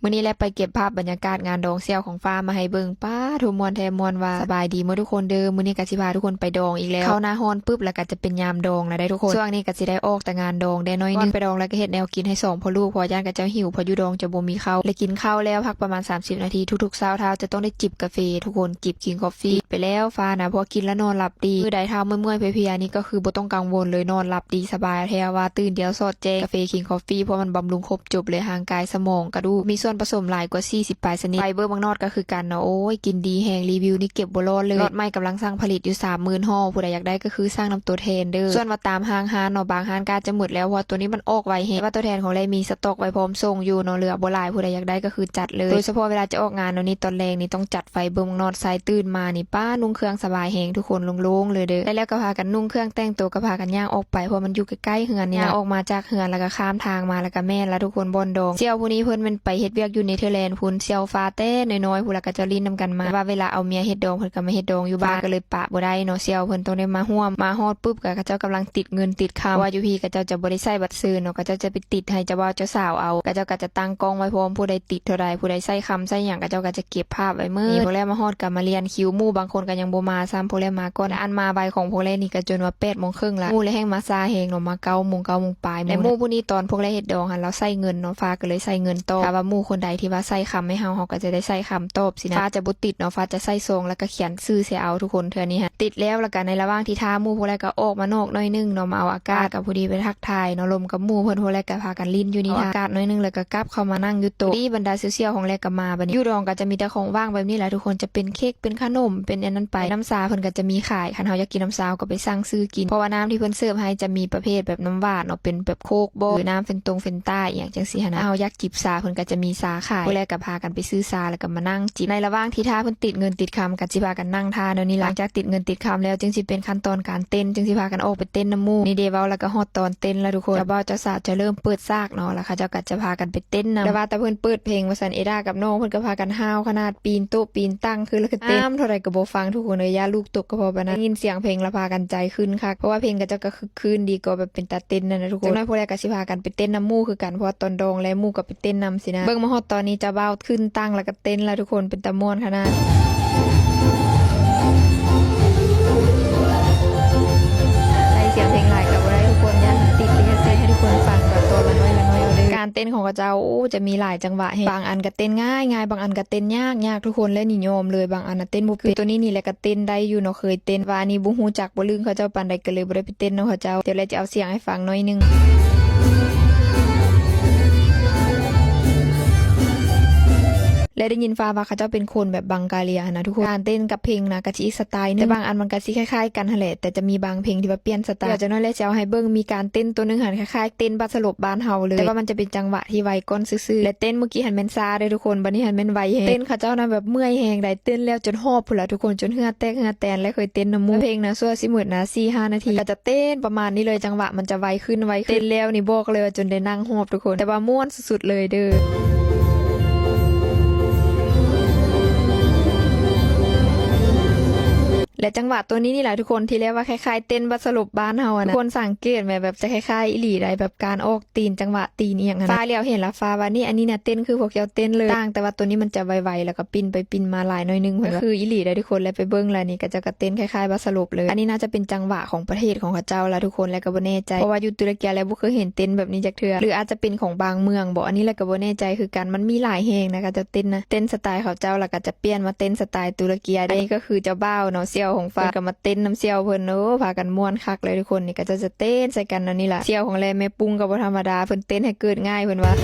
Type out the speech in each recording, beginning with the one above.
ມື້ນີ້ແຫຼະໄປເກັບພາບບັນຍາກາດງານດອງສ່ຽວຂອງຟ້າມາໃຫ້ເບິ່ງ. ປ້າໂທ້ ມ່ວນແທ້ມ່ວນວ່າ. ສະບາຍດີໝົດທຸກຄົນເດີ. ມື້ນີ້ກໍຊິພາທຸກຄົນໄປດອງອີກແລ້ວ. ເຂົ້າໜ້າຮ້ອນປຶບ ແລ້ວກໍຈະເປັນຍາມດອງແລ້ວເດ້ທຸກຄົນ. ຊ່ວງນີ້ກໍຊິໄດ້ອອກແຕ່ງານດອງແດ່ໜ້ອຍໜຶ່ງ. ໄປດອງແລ້ວກໍເຮັດແນວກິນໃຫ້ສອງພໍ່ລູກ ເພາະຢ້ານເຂົາເຈົ້າຫິວ ເພາະຢູ່ດອງຈະບໍ່ມີເຂົ້າ ແລະ ກິນເຂົ້າແລ້ວພັກປະມານສາມສິບນາທີ ທຸກໆເຊົ້າທ້າວຈະຕ້ອງໄດ້ຈິບກາເຟທຸກຄົນ. ຈິບ King Coffee ໄປແລ້ວຟ້ານະ ເພາະກິນແລ້ວນອນຫຼັບດີ. ມື້ໃດທ້າວເມື່ອຍໆເພຍໆນີ້ກໍຄືບໍ່ຕ້ອງກັງວົນເລີຍ ນອນຫຼັບດີສະບາຍແທ້ວ່າ ຕື່ນດຽວສອດແຈ້ງ. ກາເຟ King Coffee ເພາະມັນບຳລຸງຄົບຈົບເລີຍ ຮ່າງກາຍ ສະໝອງ ກະດູກ ມີສ່ວນປະສົມຫຼາຍກວ່າສີ່ສິບປາຍຊະນິດ. ໄຟເບີບັກນອດກໍຄືກັນເນາະ ໂອ້ຍ ກິນດີແຮງ ຣີວິວນີ້ເກັບບໍ່ລອດເລີຍ. ລັອດໃໝ່ກຳລັງສ້າງຜະລິດຢູ່ສາມໝື່ນຫໍ່ ຜູ້ໃດຢາກໄດ້ກໍຄືສ້າງນຳຕົວແທນເດີ. ສ່ວນວ່າຕາມຫ້າງຮ້ານເນາະ ບາງຮ້ານກໍອາດຈະໝົດແລ້ວ ເພາະວ່າຕົວນີ້ມັນອອກໄວແຮງ ແຕ່ວ່າຕົວແທນຂອງແລມີສະຕັອກໄວ້ພ້ອມສົ່ງຢູ່ເນາະ ເຫຼືອບໍ່ຫຼາຍ ຜູ້ໃດຢາກໄດ້ກໍຄືຈັດເລີຍ. ໂດຍສະເພາະເວລາຈະອອກງານແນວນີ້ ຕອນແລງນີ້ຕ້ອງຈັດໄຟເບິ່ງນອດ ໃສ່ຕື່ນມານີ້ ປ້າ ນຸ່ງເຄື່ອງສະບາຍແຮງທຸກຄົນ ໂລ່ງໆເລີຍເດີ. ແລ້ວກໍພາກັນນຸ່ງເຄື່ອງແຕ່ງໂຕ ກໍພາກັນຍ່າງອອກໄປ ເພາະມັນຢູ່ໃກ້ໆເຮືອນນີ້ນະ. ຍ່າງອອກມາຈາກເຮືອນ ແລ້ວກໍຂ້າມທາງມາ ແລ້ວກໍແມ່ນລະທຸກຄົນ ບ່ອນດອງ. ສ່ຽວຜູ້ນີ້ເພິ່ນແມ່ນໄປເຮັດວຽກຢູ່ເນເທີແລນພຸ້ນ ສ່ຽວຟ້າແຕ່ນ້ອຍໆພຸ້ນ ແລ້ວກໍເຈົ້າຫຼິ້ນນຳກັນມາ. ແຕ່ວ່າເວລາເອົາເມຍເຮັດດອງ ເພິ່ນກໍມາເຮັດດອງຢູ່ບ້ານ ກໍເລີຍປະບໍ່ໄດ້ເນາະ. ສ່ຽວເພິ່ນຕ້ອງໄດ້ມາຮ່ວມ ມາຮອດປຶບ ກໍເຂົາເຈົ້າກຳລັງຕິດເງິນຕິດຄຳ ເພາະວ່າຢູ່ພີ້ເຂົາເຈົ້າຈະບໍ່ໄດ້ໃຊ້ບັດເຊີນເນາະ ເຂົາເຈົ້າຈະໄປຕິດໃຫ້ເຈົ້າບ່າວເຈົ້າສາວເອົາ. ເຂົາເຈົ້າກໍຈະຕັ້ງກ້ອງໄວ້ພ້ອມ ຜູ້ໃດຕິດເທົ່າໃດ ຜູ້ໃດໃຊ້ຄຳໃຊ້ຫຍັງ ເຂົາເຈົ້າກໍຈະ ເກັບພາບໄວ້ໝົດ. ນີ້ພວກແລມາຮອດກໍມາລຽນຄິວ ໝູ່ບາງຄົນກໍຍັງບໍ່ມາຊ້ຳ ພວກແລມາກ່ອນ. ອັນມາໄວຂອງພວກແລນີ້ກໍຈົນວ່າແປດໂມງເຄິ່ງລະ ໝູ່ແລແຮ່ງມາຊ້າແຮງເນາະ ມາເກົ້າໂມງ ເກົ້າໂມງປາຍ. ແລະໝູ່ຜູ້ນີ້ຕອນພວກແລເຮັດດອງຫັ້ນ ລາວໃຊ້ເງິນເນາະ ຟ້າກໍເລີຍໃຊ້ເງິນຕອບ. ຖ້າວ່າໝູ່ຄົນໃດທີ່ວ່າໃຊ້ຄຳໃຫ້ເຮົາ ເຮົາກໍຈະໄດ້ໃຊ້ຄຳຕອບຊີ້ນະ. ຟ້າຈະບໍ່ຕິດເນາະ ຟ້າຈະໃສ່ຊອງ ແລ້ວກໍຂຽນຊື່ໃສ່ເອົາທຸກຄົນ. ເທື່ອນີ້ຫັ້ນຕິດແລ້ວ ແລ້ວກໍໃນລະຫວ່າງທີ່ຖ້າໝູ່ພວກແລກໍອອກມານອກໜ້ອຍໜຶ່ງເນາະ ມາເອົາອາກາດ ກໍພໍດີໄປທັກ ທາຍເນາະ ລົມກັບໝູ່ເພິ່ນ ພວກແລກະພາກັນຫຼິ້ນຢູ່ນີ້ ເອົາອາກາດໜ້ອຍໜຶ່ງ ແລ້ວກະກັບເຂົ້າມານັ່ງຢູ່ໂຕະ. ພໍດີບັນດາສ່ຽວໆຂອງແລກະມາ. ບັດນີ້ຢູ່ດອງກໍຈະມີແຕ່ຂອງຫວ່າງແບບນີ້ແຫຼະທຸກຄົນ ຈະເປັນເຄັກ ເປັນຂະໜົມ ເປັນອັນນັ້ນໄປ. ນ້ຳຊາເພິ່ນກໍຈະມີຂາຍ ຄັນເຮົາຢາກກິນນ້ຳຊາ ເຮົາກໍໄປສັ່ງຊື້ກິນ ເພາະວ່ານ້ຳທີ່ເພິ່ນເສີບໃຫ້ຈະມີປະເພດແບບນ້ຳຫວານເນາະ ເປັນແບບໂຄກບໍ ຫຼື ນ້ຳເຟນຕົງເຟນຕາ ອີ່ຫຍັງຈັ່ງຊີ້ຫັ້ນນະ. ເຮົາຢາກຈິບຊາ ເພິ່ນກໍຈະມີຊາຂາຍ. ພວກແລກະພາກັນໄປຊື້ຊາ ແລ້ວກໍມານັ່ງຈິບ. ໃນລະຫວ່າງທີ່ຖ້າເພິ່ນຕິດເງິນຕິດຄຳ ກໍຊິພາກັນນັ່ງຖ້າແນວນີ້ລະ. ຫຼັງຈາກຕິດເງິນຕິດຄຳແລ້ວ ຈຶ່ງຊິເປັນຂັ້ນຕອນການ ເຕັ້ນ ຈຶ່ງຊິພາກັນອອກໄປເຕັ້ນນຳໝູ່. ນີ້ເດ ເວົ້າແລ້ວກໍຮອດຕອນເຕັ້ນແລ້ວທຸກຄົນ ເຈົ້າບ່າວເຈົ້າສາວຈະເລີ່ມເປີດສາກເນາະ ແລ້ວເຂົາເຈົ້າກໍຈະພາກັນໄປເຕັ້ນນຳ. ແຕ່ວ່າແຕ່ເພິ່ນເປີດເພງວ່າຊັ້ນ ເອດາກັບນ້ອງເພິ່ນກໍພາກັນຫ້າວຂະໜາດ ປີນໂຕະປີນຕັ່ງ ຄືລະກະເຕັ້ນ ຫ້າມເທົ່າໃດກໍບໍ່ຟັງທຸກຄົນເອີຍ ຢ້ານລູກຕົກກະເພາະປານນັ້ນ. ໄດ້ຍິນສຽງເພງລະພາກັນໃຈຂຶ້ນຄັກ ເພາະວ່າເພງເຂົາເຈົ້າກໍຄຶກຄື້ນດີ ກໍແບບເປັນຕາເຕັ້ນນັ້ນນະທຸກຄົນ. ຈັກໜ້ອຍພວກແລກະຊິພາກັນໄປເຕັ້ນນຳໝູ່ຄືກັນ ເພາະວ່າຕອນດອງແລໝູ່ກໍໄປເຕັ້ນນຳຊີ້ນະ. ເບິ່ງມາຮອດຕອນນີ້ ເຈົ້າບ່າວຂຶ້ນຕັ່ງແລ້ວກໍ ເຕັ້ນລະທຸກຄົນ ເປັນຕາມ່ວນຂະໜາດ. ໃສ່ສຽງເພງຫຼາຍກໍບໍ່ໄດ້ທຸກຄົນ ຢ້ານມັນຕິດລິຂະສິດ ໃຫ້ທຸກຄົນຟັງແບບຕອນລະໜ້ອຍລະໜ້ອຍເອົາເດີ. ການເຕັ້ນຂອງເຂົາເຈົ້າ ໂອ້ ຈະມີຫຼາຍຈັງຫວະແຮງ ບາງອັນກໍເຕັ້ນງ່າຍໆ ບາງອັນກໍເຕົນຍາກໆ ທຸກຄົນ ແລະ ນີ້ຍອມເລີຍ ບາງອັນນະເຕັ້ນບໍ່ເປັນ. ຄືໂຕນີ້ນີ້ແຫຼະກໍເຕັ້ນໄດ້ຢູ່ເນາະ ເຄີຍເຕັ້ນ ວ່າອັນນີ້ບໍ່ຮູ້ຈັກບໍ່ລຶ້ງເຂົາເຈົ້າປານໃດ ກໍເລີຍບໍ່ໄດ້ໄປເຕັ້ນນຳເຂົາເຈົ້າ. ດຽວແລະຈະເອົາສຽງໃຫ້ ຟັງໜ້ອຍໜຶ່ງ ແລະ ໄດ້ຍິນຟ້າວ່າເຂົາເຈົ້າເປັນຄົນແບບບັງກາເລຍຫັ້ນນະທຸກຄົນ. ການເຕັ້ນກັບເພງນະກະຊິອີກສະໄຕໜຶ່ງ ແຕ່ບາງອັນມັນກະຊິຄ້າຍໆກັນຫັ້ນແຫຼະ ແຕ່ຈະມີບາງເພງທີ່ວ່າປ່ຽນສະໄຕ. ດຽວຈັກໜ້ອຍແລະຈະເອົາໃຫ້ເບິ່ງ ມີການເຕັ້ນໂຕໜຶ່ງຫັ້ນ ຄ້າຍໆເຕັ້ນບັດສະຫຼົບບ້ານເຮົາເລີຍ ແຕ່ວ່າມັນຈະເປັນຈັງຫວະທີ່ໄວກ່ອນຊື່ໆ ແລະ ເຕັ້ນມື້ກີ້ຫັ້ນແມ່ນຊ້າເດີທຸກຄົນ ບັດນີ້ຫັ້ນແມ່ນໄວແຮງ. ເຕັ້ນເຂົາເຈົ້ານະແບບເມື່ອຍແຮງໃດ ເຕັ້ນແລ້ວຈົນຫອບພຸ້ນລະທຸກຄົນ ຈົນເຫື່ອແຕກເຫື່ອແຕນ ແລະ ເຄີຍເຕັ້ນນຳໝູ່. ເພງນະຊົ່ວຊິໝົດນະ ສີ່ຫ້ານາທີ ກໍຈະເຕັ້ນປະມານນີ້ເລີຍ ຈັງຫວະມັນຈະໄວຂຶ້ນໄວຂຶ້ນ ເຕັ້ນແລ້ວນີ້ບອກເລີຍວ່າຈົນໄດ້ນັ່ງຫອບທຸກຄົນ ແຕ່ວ່າມ່ວນສຸດໆເລີຍເດີ. ແລະ ຈັງຫວະໂຕນີ້ນີ້ລະທຸກຄົນ ທີ່ແລວ່າຄ້າຍໆເຕັ້ນບັດສະຫຼົບບ້ານເຮົາຫັ້ນນະ ທຸກຄົນສັງເກດແມ ແບບຈະຄ້າຍໆອີ່ຫຼີໃດ ແບບການອອກ ຕີນ ຈັງຫວະຕີນອີ່ຫຍັງຫັ້ນນະ. ຟ້າຫຼຽວເຫັນລະຟ້າວ່າ ນີ້ ອັນນີ້ນະເຕັ້ນຄືພວກເຈົ້າເຕັ້ນເລີຍ ຕ່າງແຕ່ວ່າໂຕນີ້ມັນຈະໄວໆ ແລ້ວກໍປິ່ນໄປປິ່ນມາຫຼາຍໜ້ອຍໜຶ່ງ ກໍຄືອີ່ຫຼີໄດ໋ທຸກຄົນ. ແລະໄປເບິ່ງລະ ນີ້ເຂົາເຈົ້າກໍເຕັ້ນຄ້າຍໆບັດສະຫຼົບເລີຍ. ອັນນີ້ໜ້າຈະເປັນຈັງຫວະຂອງປະເທດຂອງເຂົາເຈົ້າລະທຸກຄົນ ແລະກໍບໍ່ແນ່ໃຈ ເພາະວ່າຢູ່ຕຸລະເກຍແລະບໍ່ເຄີຍເຫັນເຕັ້ນແບບນີ້ຈັກເທື່ອ ຫຼືອາດຈະເປັນຂອງບາງເມືອງບໍ ອັນນີ້ແລະກໍບໍ່ແນ່ໃຈຄືກັນ. ມັນມີຫຼາຍແຫ່ງນະ ເຂົາເຈົ້າເຕັ້ນນະ ເຕັ້ນສະໄຕເຂົາເຈົ້າ ແລ້ວກໍຈະປ່ຽນມາເຕັ້ນສະໄຕຕຸລະເກຍ. ອັນນີ້ກໍຄືເຈົ້າບ່າວເນາະ ສ່ຽວຂອງຟ້າ ເພິ່ນກໍມາເຕັ້ນນຳສ່ຽວເພິ່ນ ໂອ້ ພາກັນມ່ວນຄັກເລີຍທຸກຄົນ. ນີ້ ເຂົາເຈົ້າຈະເຕັ້ນໃສ່ກັນແນວນີ້ລະ. ສ່ຽວຂອງແລແມ່ປຸ້ງກໍບໍ່ທຳມະດາ ເພິ່ນເຕັ້ນໃຫ້ເກີດງ່າຍເພິ່ນວ່າ.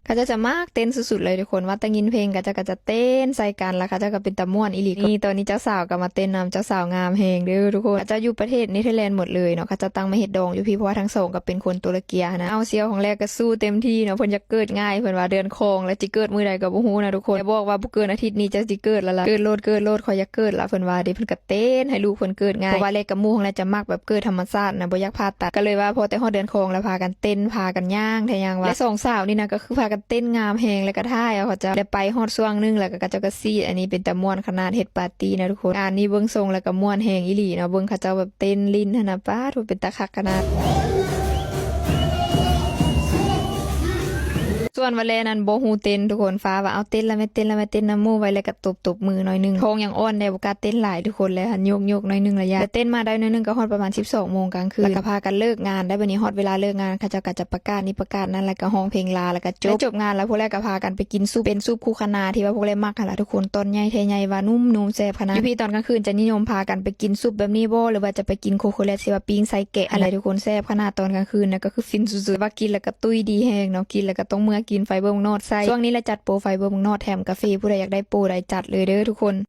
ເຂົາເຈົ້າຈະມັກເຕັ້ນສຸດໆເລີຍທຸກຄົນ ວ່າແຕ່ຍິນເພງ ເຂົາເຈົ້າກໍຈະເຕັ້ນໃສ່ກັນ ລະເຂົາເຈົ້າກໍເປັນຕາມ່ວນອີ່ຫຼີ. ນີ້ ຕອນນີ້ເຈົ້າສາວກໍມາເຕັ້ນນຳ ເຈົ້າສາວງາມແຮງເດີທຸກຄົນ. ເຂົາເຈົ້າຢູ່ປະເທດເນເທີແລນໝົດເລີຍເນາະ ເຂົາເຈົ້າຕັ້ງມາເຮັດດອງຢູ່ພີ້ ເພາະວ່າທັງສອງກໍເປັນຄົນຕຸລະເກຍຫັ້ນນະ. ເອົາ ສ່ຽວຂອງແລກໍສູ້ເຕັມທີ່ເນາະ ເພິ່ນຢາກເກີດງ່າຍ ເພິ່ນວ່າເດືອນຄອງ ແລະຊິເກີດມື້ໃດກໍບໍ່ຮູ້ນະທຸກຄົນ ແລະບອກວ່າບໍ່ເກີນອາທິດນີ້ເຈົ້າຊິເກີດລະລະ ເກີດໂລດ ເກີດໂລດ ຂ້ອຍຢາກ ເກີດລະ ເພິ່ນວ່າເດ້. ເພິ່ນກໍເຕັ້ນໃຫ້ລູກເພິ່ນເກີດງ່າຍ ເພາະວ່າແລກະໝູ່ຂອງແລຈະມັກແບບເກີດທຳມະຊາດນະ ບໍ່ຢາກຜ່າຕັດ ກໍເລີຍວ່າພໍແຕ່ຮອດເດືອນຄອງແລ້ວພາກັນເຕັ້ນ ພາກັນຍ່າງແທ້ຍ່າງວ່າ. ແລະສອງສາວນີ້ນະກໍຄືພາກັນເຕັ້ນງາມແຮງ ແລະກະຖ່າຍເອົາເຂົາເຈົ້າ ແລະໄປຮອດຊ່ວງໜຶ່ງແລ້ວກໍເຂົາເຈົ້າກໍສີດ ອັນນີ້ເປັນຕາມ່ວນຂະໜາດ ເຮັດປາຕີ້ນະທຸກຄົນ. ງານນີ້ເບິ່ງຊົງແລ້ວກໍມ່ວນແຮງອີ່ຫຼີເນາະ ເບິ່ງເຂົາເຈົ້າແບບເຕັ້ນຫຼິ້ນຫັ້ນນະ ປາດໂທ້ ເປັນຕາຄັກຂະໜາດ. ສ່ວນວ່າແລນັ້ນບໍ່ຮູ້ເຕັ້ນ ທຸກຄົນ ຟ້າວ່າ ເອົາ ເຕັ້ນລະແມ່ ເຕັ້ນລະແມ່ ເຕັ້ນນຳໝູ່ໄວ້ ແລ້ວກໍຕົບໆມືໜ້ອຍໜຶ່ງ ທ້ອງຍັງອ່ອນແດ່ ບໍ່ກ້າເຕັ້ນຫຼາຍ ທຸກຄົນ ແລ້ວຫັ້ນໂຍກໆໜ້ອຍໜຶ່ງລະຢ້ານ ແຕ່ເຕັ້ນມາໄດ້ໜ້ອຍໜຶ່ງກໍຮອດປະມານສິບສອງໂມງກາງຄືນ ແລ້ວກໍພາກັນເລີກງານໄດ້ ບັດນີ້ຮອດເວລາເລີກງານ ເຂົາເຈົ້າກໍຈະປະກາດນີ້ປະກາດນັ້ນ ແລ້ວກໍຮ້ອງເພງລາ ແລ້ວກໍຈົບ ແລະ ຈົບງານແລ້ວ ພວກແລກກໍພາກັນໄປກິນຊຸບ ເປັນຊຸບຄູຄະນາທີ່ວ່າພວກແລມັກຫັ້ນລະ ທຸກຄົນ ຕອນໃຫຍ່ແທ້ໃຫຍ່ວ່ານຸ້ມໆ ແຊບຂະໜາດ ຢູ່ພີ້ຕອນກາງຄືນຈະນິຍົມພາກັນໄປກິນຊຸບແບບນີ້ບໍ່ ຫຼືວ່າຈະໄປກິນໂຄໂຄແລັດທີ່ວ່າປີ້ງໃສ່ແກະຫັ້ນແຫຼະ ທຸກຄົນ ແຊບຂະໜາດຕອນກາງຄືນນະ ກໍຄືຟິນສຸດໆ ວ່າກິນແລ້ວກໍຕຸ້ຍດີແຮງເນາະ ກິນແລ້ວກໍຕ້ອງເມືອກິນໄຟເບີໝາກນອດໃສ່ ຊ່ວງນີ້ລະຈັດໂປໄຟເບີໝາກນອດແຖມກາເຟ ຜູ້ໃດຢາກໄດ້ໂປໃດຈັດເລີຍເດີ ທຸກຄົນ.